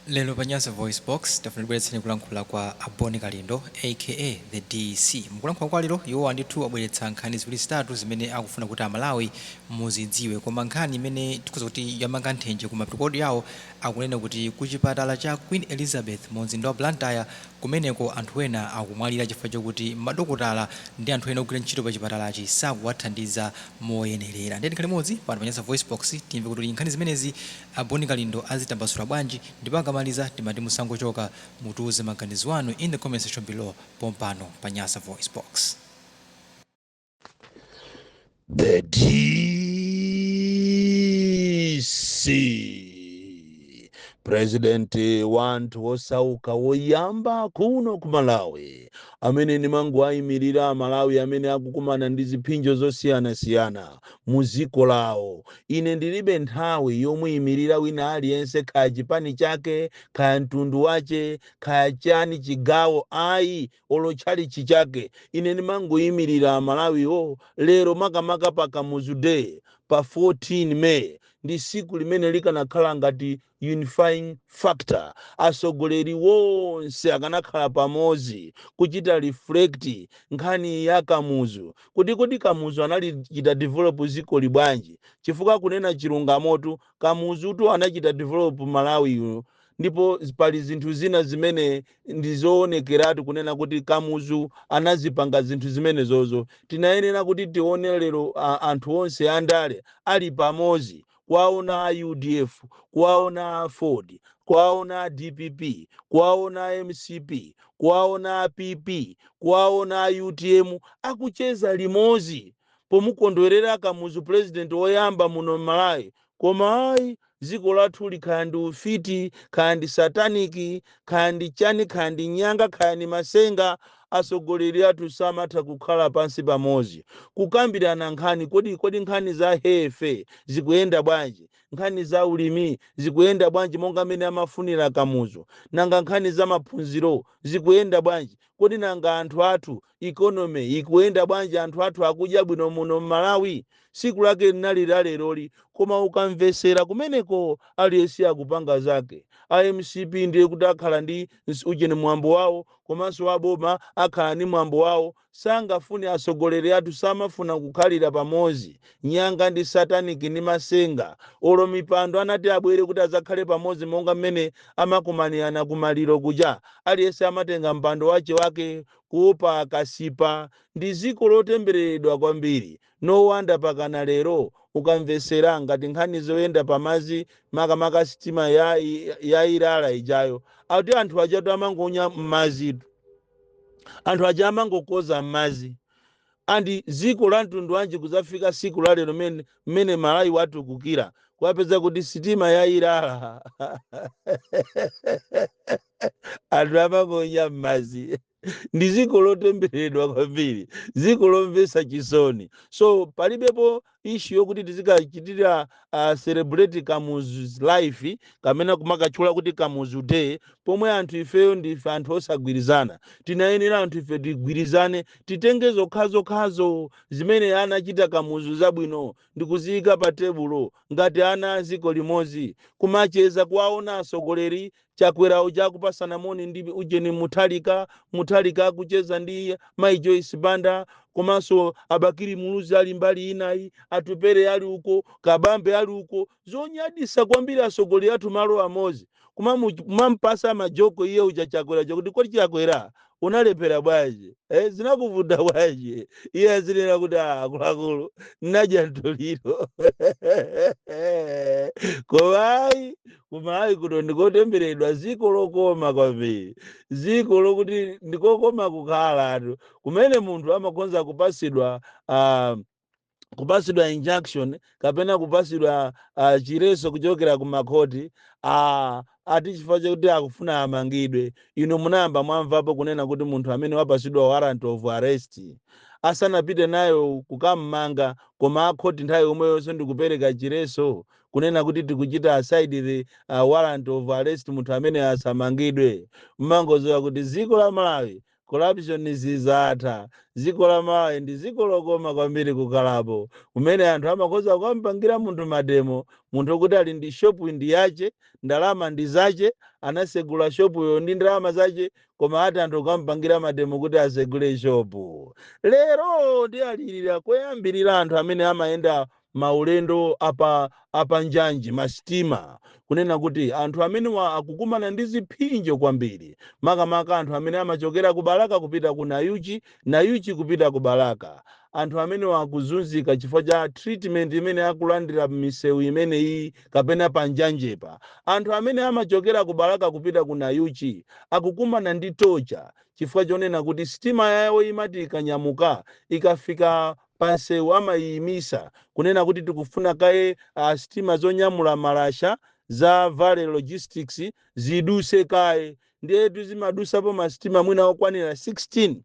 Lero pa Nyasa VoiceBox, tafuna tibweretseni kulankhula kwa a Bon Kalindo aka The DC. Mukulankhula kwa lero, iwowa ndithu abweretsa nkhani ziwiri zitatu zimene akufuna kuti Amalawi muzidziwe. Koma nkhani imene tikhoza kuti yamanga nthenje kumapeto kwa audio yawo, akunena kuti ku chipatala cha Queen Elizabeth mu mzinda wa Blantyre, kumeneko anthu ena akumwalira chifukwa chokuti madokotala ndi anthu ena ogwira ntchito pa chipatalachi sakuwathandiza moyenerera. Ndiye tikhale limodzi pano pa Nyasa VoiceBox timve kuti nkhani zimenezi a Bon Kalindo azitambasula bwanji, ndipo akamaliza timati musangochoka, mutiuze maganizo anu in the comment section below pompano pa Nyasa VoiceBox. The DC, President wa anthu osauka woyamba kuno ku Malawi, amene ndimangowayimirira Malawi amene akukumana ndi ziphinjo zosiyanasiyana mu dziko lawo. Ine ndilibe nthawi yomuyimirira wina aliyense, kaya chipani chake, kaya mtundu wache, kaya chani, chigawo, ayi, olo tchalichi chake. Ine ndimangoyimirira Amalawiwo. Lero, makamaka pa Kamuzu Day, pa 14 May, ndi siku limene likanakhala ngati unifying factor. Atsogoleri wonse akanakhala pamodzi kuchita reflect nkhani ya Kamuzu, kuti kodi Kamuzu analichita develop dzikoli bwanji? Chifukwa kunena chilungamotu, Kamuzutu anachita develop Malawi yuno, ndipo pali zinthu zina zimene ndizoonekeratu kunena kuti Kamuzu anazipanga zinthu zimenezozo. Tinayenera kuti tione lero anthu onse andale ali pamodzi, kuwaona a UDF, kuwaona a Ford, kuwaona a DPP, kuwaona a MCP, kuwaona a PP, kuwaona a UTM akucheza limodzi pomukondwerera Kamuzu, president woyamba muno m'Malawi. Koma ayi, dziko lathu likhala ndi ufiti, kaya ndi satanic, kaya ndi chani, kaya ndi nyanga, kaya ndi masenga. Atsogoleri athu samatha kukhala pansi pamodzi kukambirana nkhani. Kodi nkhani za health zikuyenda bwanji? Nkhani za ulimi zikuyenda bwanji monga mmene amafunira Kamuzu? Nanga nkhani za maphunziro zikuyenda bwanji? Kodi nanga anthu athu, economy ikuyenda bwanji? Anthu athu akudya bwino muno m'Malawi? Siku lake linali la leroli, koma ukamvesera kumeneko, aliyense akupanga zake. IMCP ndiye kuti akhala ndi ujeni, mwambo wawo, komanso aboma akhala ndi mwambo wawo. Sangafune, atsogoleri athu samafuna kukhalira pamodzi. Nyanga ndi satanic ndi masenga. Olo mipando anati abwere kuti azakhale pamodzi monga mmene amakumanirana kumaliro kuja, aliyense amatenga mpando wace wake kuopa akasipa. Ndi dziko lotembereredwa kwambiri. No wonder pakana lero ukamvesera ngati nkhani zoyenda pamazi, makamaka sitima ya Ilala ijayo, akuti anthu ajatu amangonya m'mazitu, anthu aja amangokoza m'mazi. Andi dziko la mtundu wanji kuzafika siku la lero mmene Malawi watukukira, kuwapeza kuti sitima ya Ilala anthu amangonya m'mazi? Ndi dziko lotembereredwa kwambiri, dziko lomvetsa chisoni. So palibepo issue yokuti tizikachitira celebrate Kamuzu's life kamene kumakatchula kuti Kamuzu Day, pomwe anthu ifeyo ndife anthu osagwirizana. Tinayenera anthu ife tigwirizane, titenge zokhazokhazo zimene anachita Kamuzu zabwino ndikuziyika pa tebulo ngati ana a dziko limodzi, kumacheza, kuwaona atsogoleri, Chakwera uja akupasana moni ndi ujeni Muthalika, Muthalika akucheza ndi Mai Joyce Banda, komanso Abakiri Muluzi ali mbali inayi, Atupere ali uko, Kabambe ali uko. Zonyadisa kwambiri, atsogoleri athu malo amodzi, kumampasa majoko iye uja Chakwera, chakuti kodi Chakwera unalephera bwanji, eh, zinakuvuta bwanji? Iye azinena kuti, "Ah, akuluakulu, nadya mtoliro." Koma ayi, kuMalawi kuno ndikotemberedwa, dziko lokoma kwambiri, dziko lokuti ndikokoma kukhala atu, kumene munthu amakonza kupasidwa injunction kapena kupasidwa chileso kuchokera ku makhoti, ati chifukwa chakuti akufuna amangidwe. Inu munayamba mwamvapo kunena kuti munthu amene wapasidwa warrant of arrest asanapite nayo kukammanga, koma akhoti nthawi yomweyonso ndikupereka chileso kunena kuti tikuchita aside the warrant of arrest, munthu amene asamangidwe? Mmangozowa kuti dziko la Malawi Corruption zizatha. Dziko la Malawi ndi dziko lokoma kwambiri kukhalapo, kumene anthu amakhoza kukampangira munthu mademo, munthu kuti ali ndi shopu ndi yache, ndalama ndi zache, anasegula shopuyo ndi ndalama zache, koma ati anthu kukampangira mademo kuti asegule shopu. Lero ndi alirira koyambirira anthu amene amayenda maulendo apa njanji, masitima, kunena kuti anthu amenewa akukumana ndi ziphinjo kwambiri, makamaka anthu amene amachokera ku Balaka kupita ku Nayuchi, Nayuchi kupita ku Balaka. Anthu amenewa akuzunzika chifukwa cha treatment imene akulandira m'misewu imeneyi kapena pa njanjepa. Anthu amene amachokera ku Balaka kupita ku Nayuchi akukumana ndi torture chifukwa chonena kuti sitima yawo imati ikanyamuka, ikafika pansewu amayiyimisa kunena kuti tikufuna kaye sitima zonyamula malasha za Valley Logistics ziduse kaye. Ndiyetu zimadusapo masitima mwina okwanira 16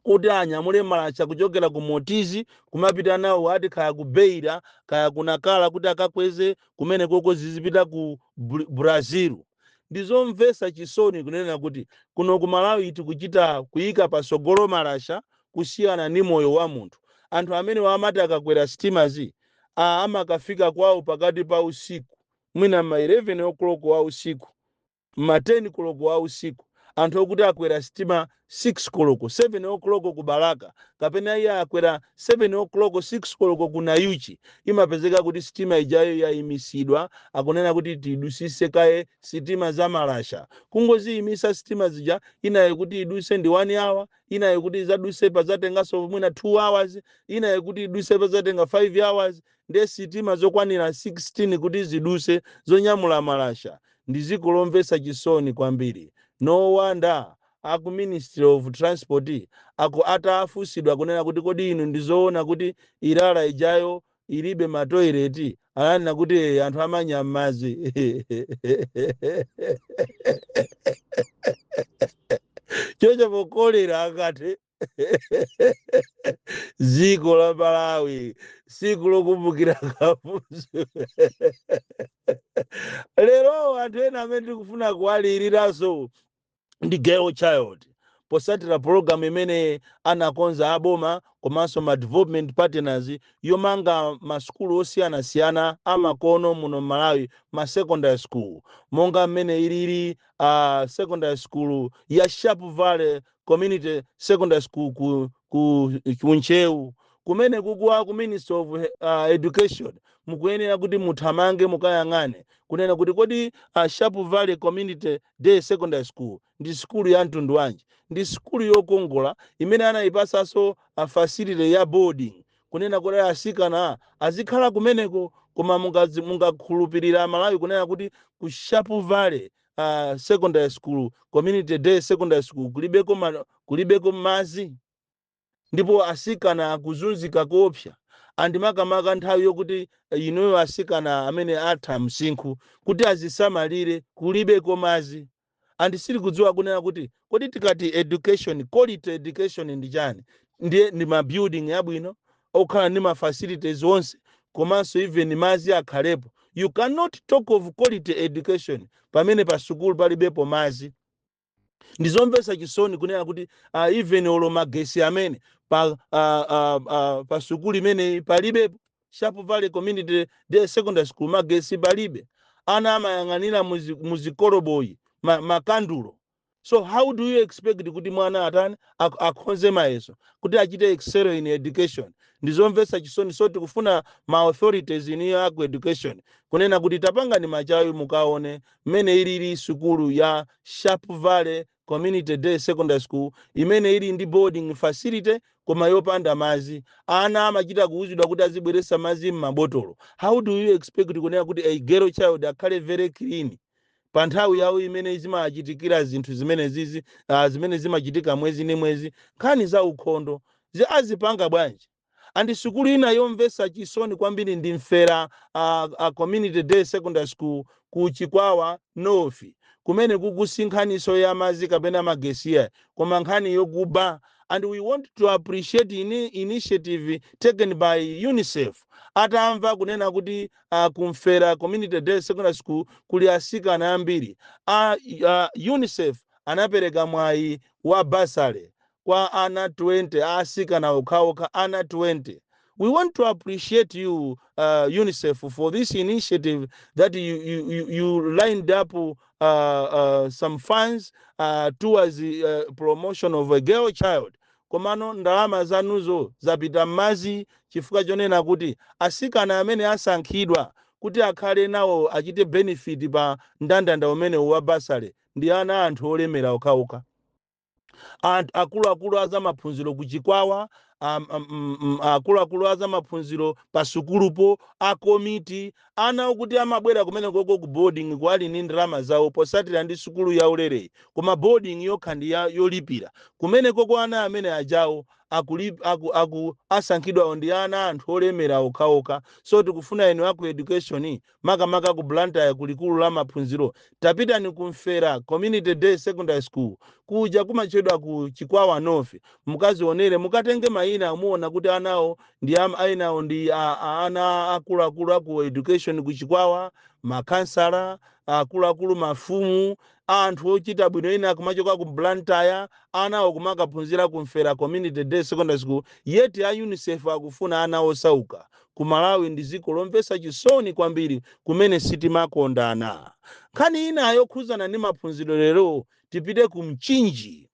kuti anyamule malasha kuchokera ku Motizi kumapita nawo ati kaya ku Beira, kaya ku Nakala, kuti akakweze kumene koko zizipita ku Brazil. Ndizomvetsa chisoni kunena kuti kuno ku Malawi tikuchita kuyika pasogolo malasha kusiyana ndi moyo wa munthu. Anthu amene amati akakwera sitimazi amakafika kwawo pakati pa usiku, mwina ma 11 o'clock wa usiku, ma 10 koloko wa usiku. Anthu okuti akwera sitima 6 koloko, 7 o'clock ku Balaka, kapena iye akwera 7 o'clock, 6 koloko ku Nayuchi, imapezeka kuti sitima ijayo yayimisidwa, akunena kuti tidusise kaye sitima za malasha. Kungoziyimisa sitima zija, inayo kuti iduse ndi 1 hour, inayo kuti izaduse pazatenganso mwina 2 hours, inayo kuti iduse pazatenga 5 hours. Ndiye sitima zokwanira 16 kuti ziduse zonyamula malasha. Ndi dziko lomvetsa chisoni kwambiri. No wonder aku Ministry of Transport aku atafunsidwa kunena kuti kodi inu ndizoona kuti Ilala ijayo ilibe matoileti, ananena kuti "Eh, anthu amanya m'madzi." Chocho pokolera akati dziko la Malawi, siku lokumbukira Kamuzu lero. Anthu ena amene tikufuna kuwaliriranso ndi girl child, posatira pologalamu imene anakonza aboma komanso ma development partners yomanga masukulu osiyanasiyana amakono muno Malawi, ma secondary school, monga mmene ilili secondary school ya Sharp Valley Community Secondary School ku Ntcheu, kumene kukuwa ku Ministry of Education mukuyenera kuti muthamange mukayang'ane kunena kuti kodi Sharp Valley Community Day Secondary School ndi sukulu ya mtundu wanji. Ndi sukulu yokongola imene anayipasanso a facility ya boarding, kunena kuti asikana azikhala kumeneko. Koma mungakhulupirira Malawi kunena kuti ku Sharp Valley Secondary School, Community Day Secondary School, kulibeko madzi, ndipo asikana akuzunzika koopsa? Andimakamaka nthawi yokuti inuyo asikana amene atha msinkhu kuti azisamalire, kulibeko madzi. Andisiri kudziwa kunena kuti kodi tikati education, quality education ndi chani? Ndiye ndi ma building abwino okhala ndi ma facilities onse, komanso even madzi akhalepo. You cannot talk of quality education pamene pa sukulu palibepo madzi. Ndizomvetsa chisoni kunena kuti even olo magesi amene pa sukulu imeneyi palibepo. Sharp Valley Community Day Secondary School, magesi palibe. Ana amayang'anira muzikoroboyi, makandulo. So how do you expect kuti mwana atani, akhonze mayeso, kuti achite excel in education? Ndizomvetsa chisoni. So tikufuna ma authorities iniyo aku education kunena kuti tapangani machawi mukaone mmene ilili sukulu ya Sharp Valley Community Day Secondary School, imene ili ndi boarding facility koma yopanda madzi. Ana amachita kuwuzidwa kuti azibweretsa madzi m'mabotolo. How do you expect kunena kuti a girl child akhale very clean pa nthawi yawo imene zimachitikira zinthu zimene zizi, zimene zimachitika mwezi ndi mwezi, nkhani za ukhondo azipanga bwanji? Andi sukulu ina yomvetsa chisoni kwambiri ndi Mfera Community Day Secondary School ku Chikwawa North, kumene kukusi nkhaniso ya madzi kapena magesiya, koma nkhani yokuba. And we want to appreciate initiative taken by UNICEF atamva kunena kuti kumfera Community Day Secondary School kuli asikana ambiri. UNICEF Anapereka mwayi wa bursary kwa ana 20 asikana okhaokha, ana 20. We want to appreciate you, UNICEF, for this initiative that you lined up some funds towards the promotion of a girl child. Komano ndalama zanuzo zapita m'madzi, chifukwa chonena kuti asikana amene asankhidwa kuti akhale nawo, achite benefit pa ndandanda umene wa bursary, ndi ana anthu olemera okhaokha, anthu akuluakulu azamaphunziro kuchikwawa, akuluakulu azamaphunziro pa sukulupo, akomiti, ana okuti amabwera kumene koko ku boarding, kwali ndi ndalama zawo posatira ndi sukulu yaulereyi, koma boarding yokha ndi yolipira kumene koko. Ana amene ajawo asankhidwawo ndi ana anthu olemera okhaokha. So tikufuna inu aku education, makamaka ku Blantyre kulikulu la maphunziro, tapitani kumfera Community Day Secondary School kuja kumachedwa ku Chikwawa North, mukazionere, mukatenge mayina, muona kuti anawo ndi ainawo ndi ana akuluakulu aku education ku Chikwawa, makansala akuluakulu, mafumu, anthu ochita bwino ena akumachoka ku Blantyre, anawo kumakaphunzira kumfera Community Day Secondary School, yet a UNICEF akufuna ana osauka. Ku Malawi ndi dziko lomvetsa chisoni kwambiri kumene sitimakondana. Nkhani ina yokhuzana ndi maphunziro lero, tipite ku Mchinji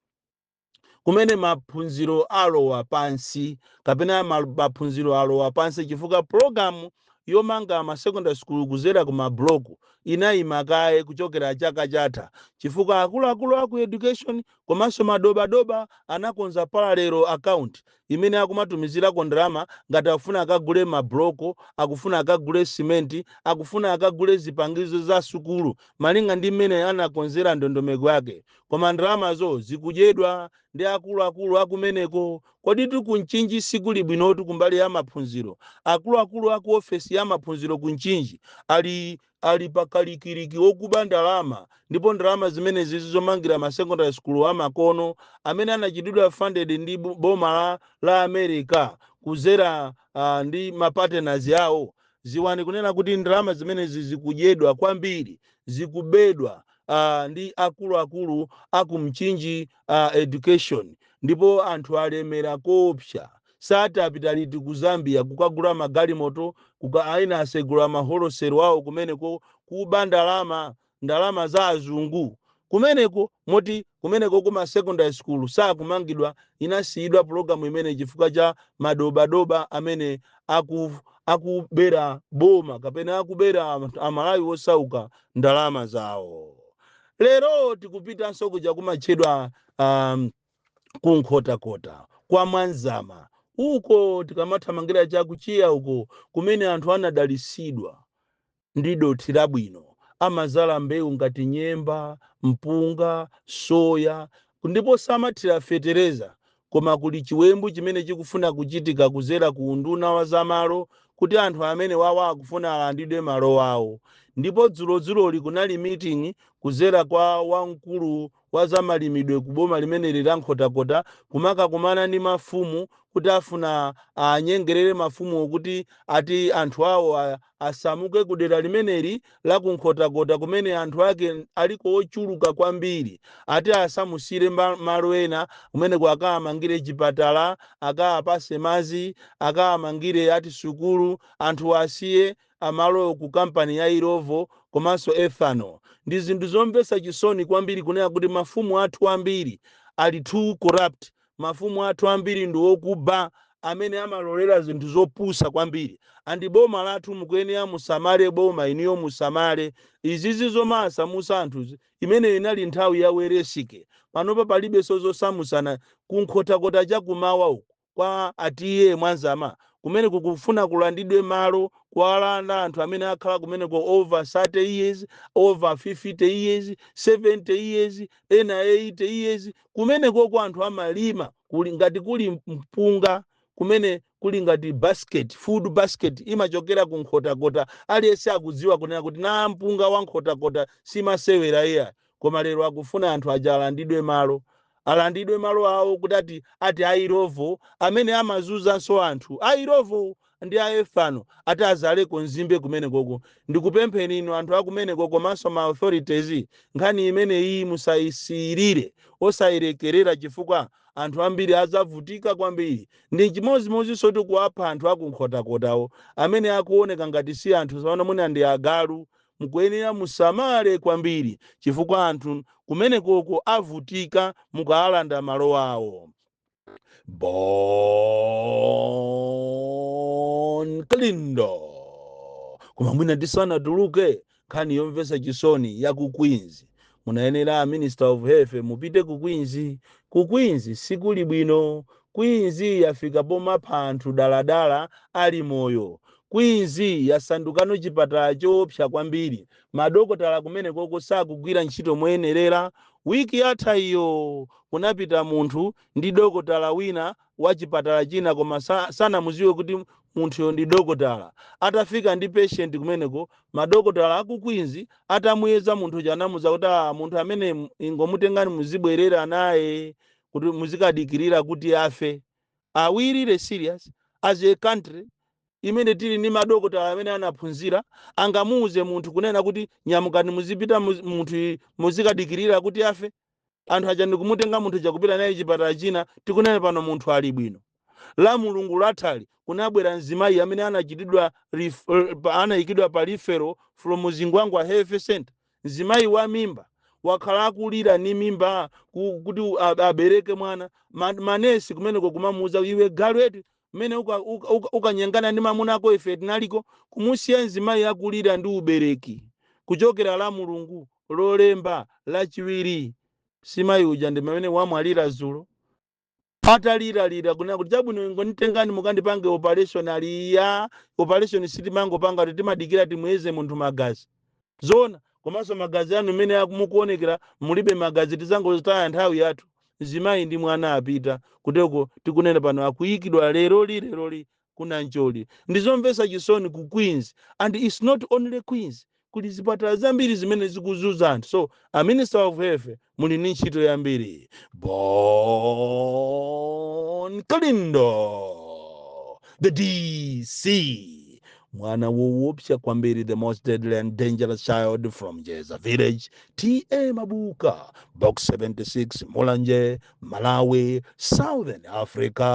kumene maphunziro alowa pansi, kapena maphunziro alowa pansi chifukwa pulogalamu yomanga ma secondary school kuzera ku mabloku inayima kaye kuchokera chaka chatha, chifukwa akuluakulu aku education komanso madobadoba anakonza parallel account imene akumatumizirako ndalama ngati akufuna akagule mabloko, akufuna akagule simenti, akufuna akagule zipangizo za sukulu, malinga ndi mmene anakonzera ndondomeko yake. Koma ndalamazo zikudyedwa ndi akuluakulu akumeneko. Kodi ku Mchinji sikuli bwinotu kumbali ya maphunziro? Akuluakulu aku ofesi ya maphunziro ku Mchinji ali pakalikiliki wokuba ndalama, ndipo ndalama zimenezi zomangira ma secondary school amakono amene anachitidwa funded ndi boma la America kuzera ndi mapartners yawo. Ziwani kunena kuti ndalama zimenezi zikudyedwa kwambiri, zikubedwa ndi akuluakulu aku Mchinji education, ndipo anthu alemera koopsa. Sati apita liti ku Zambia kukagula magalimoto, aina asegula maholosero awo kumeneko, kuba ndalama, ndalama za azungu kumeneko. Moti kumeneko kuma secondary school sakumangidwa, inasiyidwa pulogalamu imene chifukwa cha madobadoba amene akubera boma kapena akubera Amalawi osauka ndalama zawo. Lero tikupitanso kuja kumatchedwa kunkhotakota kwa Mwanzama uko, tikamathamangira chakuchiya uko, kumene anthu anadalisidwa ndi dothi labwino, amazala mbewu ngati nyemba, mpunga, soya, ndipo samathira fetereza. Koma kuli chiwembu chimene chikufuna kuchitika kuzera ku unduna wa zamalo, kuti anthu amene wawa akufuna alandidwe malo awo. Ndipo dzulodzuloli kunali meeting kuzera kwa wamkulu wa zamalimidwe ku boma limeneli la Nkhotakota, kumakakumana ndi mafumu kuti afuna anyengerere mafumu kuti ati anthu awo asamuke ku dera limeneli la kunkhotakota, kumene anthu ake aliko ochuluka kwambiri, ati asamusire malo ena kumeneko, akamangire chipatala, akapase madzi, akamangire ati sukulu, anthu asiye amalo ku kampani ya Illovo komanso Ethanol. Ndi zinthu zomvetsa chisoni kwambiri kunena kuti mafumu athu ambiri ali too corrupt. Mafumu athu ambiri ndi okuba amene amalolera zinthu zopusa kwambiri. And boma lathu mukuyenera musamale, boma iniyo musamale izizi zomasamusa anthuzi. Imene inali nthawi ya Weresike, panopa palibenso zosamusana. Kunkhotakota chakumawa uku kwa atiye Mwanzama kumene kukufuna kulandidwe malo, kuwalanda anthu amene akhala kumeneko over 30 years, over 50 years, 70 years, ena 80 years. Kumenekoko anthu amalima, kuli ngati kuli mpunga kumene kuli ngati basket, food basket imachokera ku Nkhotakota. Aliyense akudziwa kunena kuti na mpunga wa Nkhotakota simasewera iya. Koma lero akufuna anthu aja alandidwe malo, alandidwe malo awo kuti ati a Illovo amene amazunzanso anthu a Illovo. Ndi aefano ati azaleko nzimbe kumene koko. Ndikupempheni inu anthu akumeneko komanso ma authorities, nkhani imeneyi musayisiyirire, osayilekerera, chifukwa anthu ambiri azavutika kwambiri. Ndi chimodzimodzinso tikuwapha anthu akunkhotakotawo amene akuoneka ngati si anthu, saona mwina ndi agalu. Mukuyenera musamale kwambiri, chifukwa anthu kumenekoko avutika mukaalanda malo awo. Bon Kalindo. Koma mwina tisanatuluke, nkhani yomvetsa chisoni ya ku Queens. Munayenera a Minister of Health mupite ku Queens. Ku Queens sikuli bwino. Queens yafika pomapha anthu daladala ali moyo. Queens yasandukano chipatala choopsa kwambiri. Madokotala kumenekoko sakugwira ntchito moyenerera. Wiki yatha iyo kunapita munthu ndi dokotala wina wa chipatala china, koma sanamuziwe kuti munthuyo ndi dokotala. Atafika ndi patient kumeneko, madokotala aku Queens atamuyeza munthu uja, anamuza kuti, "Ah, munthu amene ingomutengani, muzibwerera naye kuti muzikadikirira kuti afe." Are we really serious as a country imene tili ndi madokotala amene anaphunzira? Angamuuze munthu kunena kuti, "Nyamukani, muzipita, munthu muzikadikirira kuti afe"? Anthu aja ndikumutenga munthu chakupita naye chipatala china. Tikunena pano munthu ali bwino. La Mulungu lathali kunabwera mzimayi amene anachitidwa anayikidwa pa referral from Zingwangwa Health Center. Mzimayi wa mimba, wakhala akulira ni mimba kuti abereke mwana. Manesi kumeneko kumamuuza, "Iwe galu eti, mmene ukanyengana ndi mamuna ako ife tinaliko." Kumusiya mzimayi akulira ndi ubereki kuchokera la Mulungu, Lolemba, Lachiwiri. Simayi uja ndi pamene wamwalira zulo, ataliralira kunena kuti, "Chabwino, ingonditengani mukandipange operation." Aliya, operation sitimangopanga, kuti timadikira timuyeze munthu magazi. Zona komanso magazi anu mmene mukuonekera mulibe magazi, tizangotaya nthawi yathu. Mzimayi ndi mwana apita kuteko. Tikunena pano akuyikidwa leroli, leroli kuna Njoli. Ndizomvetsa chisoni ku Queens, and it's not only Queens, kuli zipatala zambiri zimene zikuzuza anthu. So a Minister of Health, muli ndi ntchito yambiri. Bon Kalindo, the DC, mwana woopsa kwambiri, the most deadly and dangerous child from Jeza Village, TA Mabuka, Box 76, Mulanje, Malawi, Southern Africa.